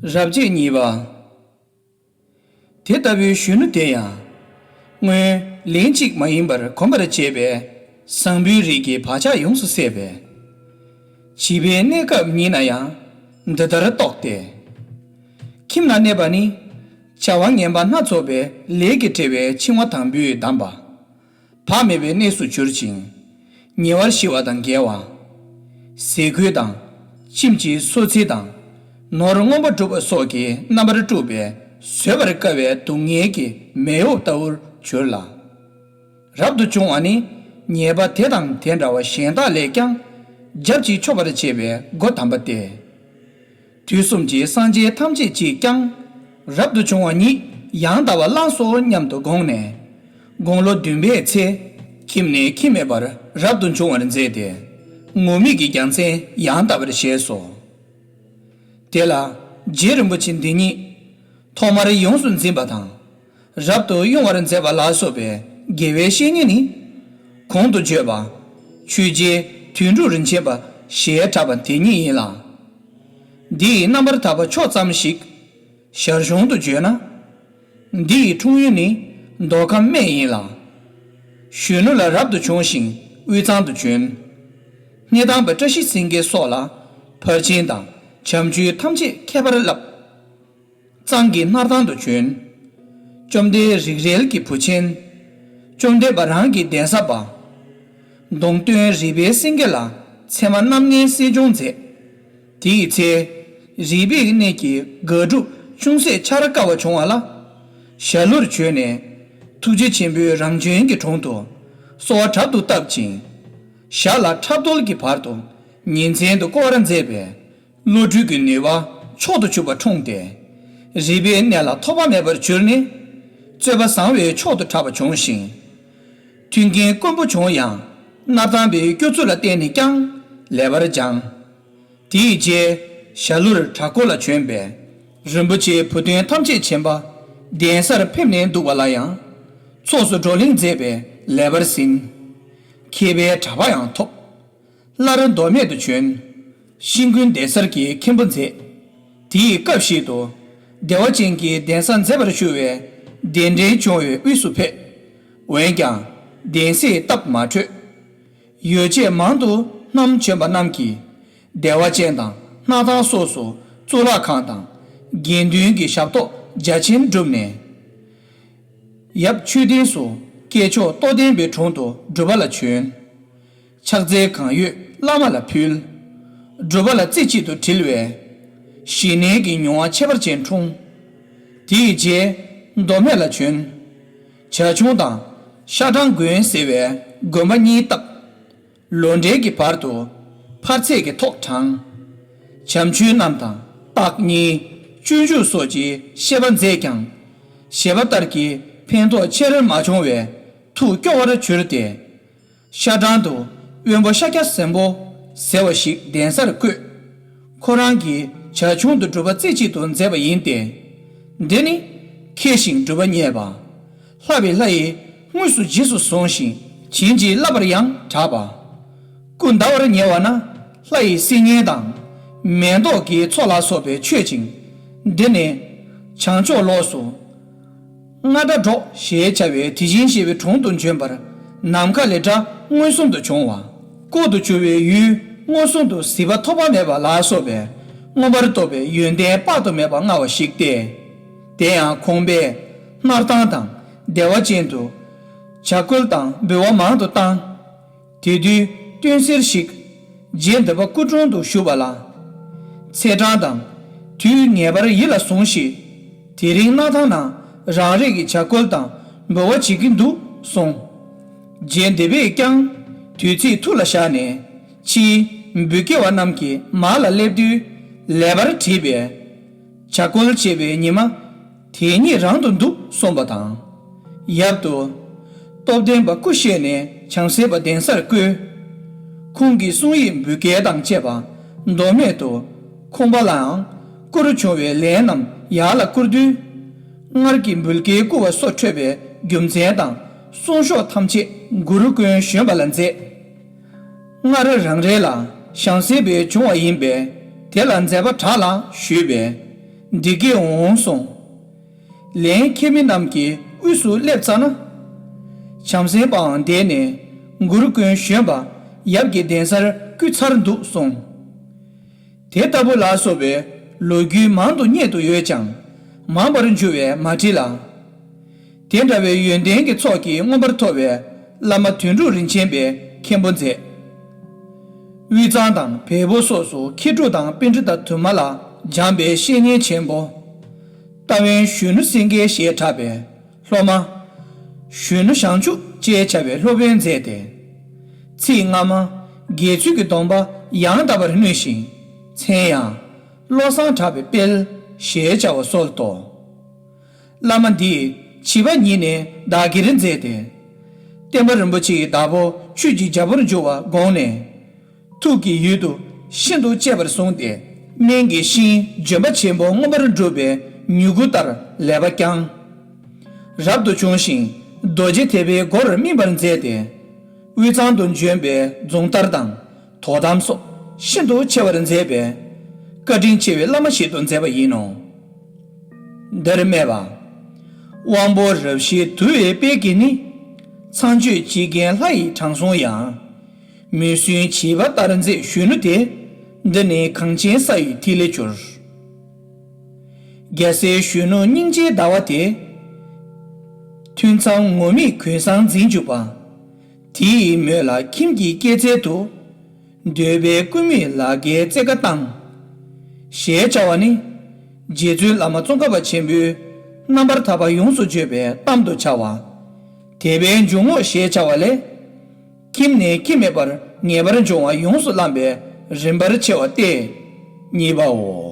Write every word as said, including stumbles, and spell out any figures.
རབ་བྱེད་གཉིས་པ། དེ་ལྟ་བུའི་གཞོན་ནུ་དེ་ཡང་། སྔོན་ལན་གཅིག་མ་ཡིན་པར་གོམས་པར་བྱས་པས། བཟང་པོའི་རིགས་ཀྱི་བག་ཆགས་ཡོངས་སུ་ཟད་པས། བྱིས་པའི་གནས་སྐབས་ཉིད་ན་ཡང་འདི་ལྟར་རྟོགས་ཏེ། ཁྱིམ་ན་གནས་པ་ནི། བྱ་བ་ངན་པ་སྣ་ཚོགས་པའི་ལས་ཀྱིས་བྲེལ་བའི་འཆིང་བ་དང་པོས་བསྡམས་པ། བག་མེད་པའི་གནས་སུ་གྱུར་ཅིང་། ཉེ་བར་ཤི་བ་དང་འགལ་བ། ཟས་གོས་དང་། ཁྱིམ་གྱི་སོ་ཚིས་དང་། ནོར་མངོན་པར་སྒྲུབ་པ་སོགས་ཀྱིས་རྣམ་པར་དཀྲུགས་པའི་བཟོད་པར་དཀའ་བའི་སྡུག་བསྔལ་གྱི་མེ་འོབས་ལྟ་བུར་གྱུར་ལ། རབ་ཏུ་བྱུང་བ་ནི་ཉེས་པ་དེ་དང་དེ་འདྲ་བ་གཞན་དག་ལས་ཀྱང་རྒྱབ་ཀྱིས་འཕྱོག་པར་བྱེད་པའི་སྒོ་དམ་པ་སྟེ། དུས་གསུམ་གྱི་སངས་རྒྱས་ཐམས་ཅད་ཀྱིས་ཀྱང་རབ་ཏུ་བྱུང་བ་ཉིད་ཡང་དག་པར་བླངས་སོ་སྙམ་དུ་དགོངས་ནས། དགུང་ལོ་བདུན་པའི་ཚེ། ཁྱིམ་ནས་ཁྱིམ་མེད་པར་རབ་ཏུ་འབྱུང་བར་མཛད་དེ། ངུར་སྨྲིག་གི་རྒྱལ་མཚན་ཡང་དག་པར་བཞེས་སོ། དེ་ལ་རྗེ་རིན་པོ་ཆེ་འདི་ཉིད་ཐོག་མར་ཡོངས་སུ་འཛིན་པ་དང་། རབ་ཏུ་དབྱུང་བར་མཛད་པ་ལ་སོགས་པའི་དགེ་བའི་བཤེས་གཉེན་ནི། གོང་དུ་བརྗོད་པ་ཆོས་རྗེ་དོན་གྲུབ་རིན་ཆེན་པ་ཞེས་གྲགས་པ་དེ་ཉིད་ཡིན་ལ། འདི་ཡི་རྣམ་པར་ཐར་པ་ཕྱོགས་ཙམ་ཞིག་ཞར་བྱུང་དུ་བརྗོད་ན། འདི་ཡི་འཁྲུངས་ཡུལ་ནི་མདོ་ཁམས་སྨད་ཡིན་ལ། གཞོན་ནུ་ལ་རབ་ཏུ་བྱུང་ཞིང་དབུས་གཙང་དུ་བྱོན། སྣེ་དང་པོ་བཀྲ་ཤིས་སེང་གེ་སོགས་ལ་ཕར་ཕྱིན་དང་བྱམས་ཆོས་ཐམས་ཅད་ཁྱད་པར་བསླབ། གཙང་གི་སྣར་ཐང་དུ་བྱོན། བཅོམ་ལྡན་རིག་རལ་གྱི་བུ་ཆེན། བཅོམ་ལྡན་འབའ་རང་གི་གདན་ས་པ། གདུང་སྟོན་རིག་པའི་སེང་གེ་ལ་ཚད་མ་རྣམ་ལྔའི་གསེར་སྦྱོང་མཛད། དེའི་ཚེ། རིག་པའི་གནས་ཀྱི་དགག་སྒྲུབ་ཅུང་ཟད་འཆར་དཀའ་བ་བྱུང་བ་ལ། ཞྭ་ལུར་བྱོན་ནས། ཐུགས་རྗེ་ཆེན་པོའི་རང་བྱོན་གྱི་དྲུང་དུ། གསོལ་བ་དྲག་ཏུ་བཏབ་ཅིང་། ཞྭ་ལ་ཁྲབ་རྡོལ་གྱི་བར་དུ་ཉིན་མཚན་དུ་བསྐོར་བར་མཛད་པས། བློ་གྲོས་ཀྱི་ནུས་པ་མཆོག་ཏུ་གྱུར་པ་འཁྲུངས་ཏེ། རིག་པའི་གནས་ལ་ཐོགས་པ་མེད་པར་གྱུར་ནས། རྩོད་པ་བཟང་བའི་མཆོག་ཏུ་གྲགས་པ་བྱུང་ཞིང་། མཐུན་རྐྱེན་དཀོན་པོ་བྱུང་ཡང་། སྣར་ཐང་པའི་སྐྱོ་ཚུལ་ལ་བརྟེན་ནས་ཀྱང་ལེགས་པར་སྦྱངས། དེའི་རྗེས་ཞྭ་ལུར་བྲག་འགོ་ལ་བྱོན་པས། རིན་པོ་ཆེའི་བུ་སྟོན་ཐམས་ཅད་མཁྱེན་པ་གདན་སར་ཕེབས་ནས་འདུག་པ་ལ་ཡང་། ཚོགས་སུ་བགྲོ་གླེང་མཛད་པས་ལེགས་པར་ཟིན། མཁས་པའི་གྲགས་པ་ཡང་ཐོབ། སླར་མདོ་སྨད་དུ་བྱོན། ཤིང་ཀུན་གདན་སར་གྱི་མཁན་པོ་མཛད། དེའི་སྐབས་ཤིག་ཏུ། བདེ་བ་ཅན་གྱི་གདན་ས་མཛད་པར་ཞུ་བའི་གདན་འདྲེན་བྱུང་བའི་དབུས་སུ་ཕེབས། འོན་ཀྱང་གདན་སའི་སྟབས་མ་འཕྲོད། ཡོ་བྱད་མང་དུ་བསྣམས་བྱོན་པ་རྣམས་ཀྱིས། བདེ་བ་ཅན་དང་སྣར་ཐང་སོགས་སུ་གཙུག་ལག་ཁང་དང་། དགེ་འདུན་གྱི་ཞབས་ཏོག་རྒྱ་ཆེན་བསྒྲུབས་ནས། ཡབ་མཆོད་རྟེན་སུ་སྐྱེས་མཆོག་རྟོགས་ལྡན་པའི་དྲུང་དུ་སྒྲུབ་པ་ལ་བྱོན། ཕྱག་འཚལ་གང་ཡོད་བླ་མ་ལ་ཕུལ། སྒྲུབ་པ་ལ་རྩེ་གཅིག་ཏུ་དྲིལ་བས། ཞི་གནས་ཀྱི་མྱོང་བ་ཁྱད་པར་ཅན་འཁྲུངས། དེའི་རྗེས་མདོ་སྨད་ལ་བྱོན། བྱ་ཁྱུང་དང་ཤ་སྦྲང་དགོན་ཟེར་བའི་དགོན་པ་གཉིས་བཏབ། ལོ་འབྲས་ཀྱི་བར་དུ་འཕར་ཚད་ཀྱི་ཐོག་དྲངས། བྱམས་ཆོས་རྣམས་དང་རྟགས་གཉིས་སྤྱོད་འཇུག་སོགས་ཀྱི་བཤད་པ་མཛད་ཀྱང་། བཞེད་པ་ལྟར་གྱི་ཕན་ཐོགས་ཆེ་རར་མ་བྱུང་བས་ཐུགས་སྐྱོ་བར་གྱུར་ཏེ། ཤ་སྦྲང་དུ་དབོན་པོ་ཤཱཀྱ་བཟང་པོ་ཟེར་བ་ཞིག་གདན་སར་བསྐོས། ཁོ་རང་གིས་བྱ་ཁྱུང་དུ་སྒྲུབ་པ་རྩེ་གཅིག་ཏུ་མཛད་པ་ཡིན་ཏེ། འདི་ནི་མཁས་ཤིང་གྲུབ་པ་རྙེད་པ། ལྷ་བའི་ལྷ་ཡིས་དངོས་སུ་རྗེས་སུ་བཟུང་ཞིང་བྱིན་གྱིས་བརླབས་པར་ཡང་གྲགས་པ། སྐུ་ཟླ་བར་ཉེ་བ་ན་ལྷ་ཡི་སིལ་སྙན་དང་། མེ་ཏོག་གི་ཚོགས་ལ་སོགས་པས་མཆོད་ཅིང་། འདི་ནི་བྱང་ཕྱོགས་ལོགས་སུ་རྔ་སྒྲ་སྒྲོགས་ཞེས་བྱ་བའི་དེ་བཞིན་གཤེགས་པའི་དྲུང་དུ་བྱོན་པར་ནམ་མཁའ་ལས་སྒྲ་མངོན་སུམ་དུ་བྱུང་བ། ལྐོག་ཏུ་གྱུར་པའི་ཡུལ་མངོན་སུམ་དུ་གཟིགས་པ་ཐོབ་པ་མེད་པ་ལ་སོགས་པའི་མངོན་པར་རྟོགས་པའི་ཡོན་ཏན་དཔག་ཏུ་མེད་པ་མངའ་བ་ཞིག་སྟེ། དེ་ཡང་ཁོང་པས་སྣར་ཐང་དང་བདེ་བ་ཅན་དུ་བྱ་རྒོད་དང་འབུལ་བ་མང་དུ་བཏང་། དེ་དུས་སྟོན་སེར་ཞིག་རྗེ་འདི་པ་སྐུ་དྲུང་དུ་བཞུགས་པ་ལ། ཚེས་གྲངས་དང་དུས་ངེས་པར་ཡིད་ལ་ཟུངས་ཤིག། དེ་རིང་སྣར་ཐང་ན་རང་རེ་གི་བྱ་རྒོད་དང་འབུལ་བ་བྱེད་ཀྱིན་འདུག་གསུངས། རྗེ་འདི་པས་ཀྱང་དུས་ཚིགས་ཐུགས་ལ་བཞག་ནས་ཕྱིའི་འབུལ་སྐྱེལ་བ་རྣམས་ཀྱི་མར་ལ་སླེབས་དུས་ལེགས་པར་དྲིས་པས། བྱ་རྒོད་བྱེད་པའི་ཉི་མ་དེ་ཉིད་རང་དུ་འདུག་གསུངས་པ་དང་། ཡབ་ཏུ། སྟོབས་ལྡན་པ་སྐུ་གཤེགས་ནས་བྱང་སེམས་པ་གདན་སར་བཀོད། ཁོང་གི་གསུང་ཡིག་འབུལ་སྐྱེལ་དང་བཅས་པ་མདོ་སྨད་དུ་ཁོང་པ་ལའང་བསྐུར་བྱུང་བའི་ལན་རྣམས་ཡར་ལ་བསྐུར་དུས། སྔར་གྱི་འབུལ་སྐྱེལ་བསྐུར་བ་སོགས་འཕྲོད་པའི་རྒྱུ་མཚན་དང་གསུང་ཤོག་ཐམས་ཅད་གུ་རུ་ཀུན་བཞོན་པ་ལ་མཛད། སྔར་རང་རེ་ལ་བྱང་སེམས་པའི་བྱུང་བ་ཡིན་པས་དེ་ལ་མཛད་པ་དྲག་ལ་ཞུས་པས། འདི་སྐད་འོང་གསུངས། ལན་ཁྱེད་མི་རྣམས་ཀྱི་དབུས་སུ་སླེབས་ཙ་ན། བྱམས་སེམས་དཔའང་འདས་ནས་མགུར་དཀོན་གཞོན་པ་ཡབ་ཀྱི་གདན་སར་བསྐུལ་ཚར་འདུག་གསུངས། དེ་ལྟ་བུ་ལ་སོགས་པའི་ལོ་རྒྱུས་མང་དུ་རྙེད་དུ་ཡོད་ཀྱང་མང་བར་འགྱུར་བས་མ་བྲིས་ལ། དེ་འདྲ་བའི་ཡོན་ཏན་གྱི་ཚོགས་ཀྱིས་མངོན་པར་མཐོ་བའི་བླ་མ་དོན་གྲུབ་རིན་ཆེན་པས་མཁན་པོ་མཛད། དབུས་གཙང་དང་བལ་པོ་སོགས་སུ་མཁས་གྲུབ་དང་པཎྜི་ཏ་དུ་མ་ལ་སྦྱངས་པའི་བཤེས་གཉེན་ཆེན་པོ། རྟ་བན་གཞོན་ནུ་སེང་གེ་ཞེས་གྲགས་པའི་སློབ་མ། གཞོན་ནུ་བྱང་ཆུབ་ཅེས་བྱ་བའི་སློབ་དཔོན་མཛད་དེ། ཚིག་སྔ་མ་དགེ་ཚུལ་གྱི་སྡོམ་པ་ཡང་དག་པར་ནོས་ཤིང་མཚན་ཡང་བློ་བཟང་གྲགས་པའི་དཔལ་ཞེས་བྱ་བ་སོགས་ཏོ། བླ་མ་འདིས་བྱིས་པ་ཉིད་ནས་བདག་གིར་མཛད་དེ། བསྟན་པ་རིན་པོ་ཆེའི་བདག་པོ་ཆོས་ཀྱི་རྒྱལ་པོར་འགྱུར་བར་དགོངས་ནས། ཐུགས་ཀྱི་ཡུལ་དུ་ཤིན་ཏུ་གཅེས་པར་བཟུང་སྟེ། སྨན་གྱི་ཤིང་ལྗོན་པ་ཆེན་པོ་མངོན་པར་འགྲུབ་པའི་མྱུ་གུ་ལྟར་ལེགས་པར་བསྐྱངས། རབ་ཏུ་བྱུང་ཞིང་རྡོ་རྗེ་ཐེག་པའི་སྒོར་སྨིན་པར་མཛད་དེ། དབུས་གཙང་དུ་བྱོན་པའི་རྫོང་ལྟར་དང་དོ་དམ་སོགས་ཤིན་ཏུ་ཆེ་བར་མཛད་པས། བཀའ་དྲིན་ཆེ་བའི་བླ་མ་ཞིག་ཏུ་མཛད་པ་ཡིན་ནོ། འདིར་སྨྲས་པ། དབང་པོ་རབ་ཞིའི་དུ་བའི་དཔལ་གྱིས་ནི། ཚངས་སྤྱོད་ཇི་སྐད་ལྷ་ཡི་དྲང་སྲོང་ཡང་། མི་སྲུན་བྱིས་པ་ལྟར་མཛེས་གཞོན་ནུ་དེ། འདི་ནི་གངས་ཅན་ས་ཡི་ཐིག་ལེར་གྱུར། རྒྱལ་སྲས་གཞོན་ནུ་སྙིང་རྗེའི་ཟླ་བ་དེ། ཐུན་མཚམས་ངུར་སྨྲིག་གོས་བཟང་འཛིན་བཅུག་པ། དེ་ཡི་མོད་ལ་ཁྱིམ་གྱི་སྐྱེད་ཚལ་དུ། འདོད་པའི་ཀུ་མུད་ལ་རྒྱའི་རྩེ་ཁ་བཏང་། ཞེས་བྱ་བ་ནི། རྗེ་བཙུན་བླ་མ་ཙོང་ཁ་པ་ཆེན་པོའི་རྣམ་པར་ཐར་པ་ཡོངས་སུ་བརྗོད་པའི་གཏམ་དུ་བྱ་བ། དད་པའི་འཇུག་ངོགས་ཞེས་བྱ་བ་ལས། ཁྱིམ་ནས་ཁྱིམ་མེད་པར་ངེས་པར་འབྱུང་བ་ཡོངས་སུ་བླངས་པའི་རིམ་པར་ཕྱེ་བ་སྟེ། གཉིས་པའོ།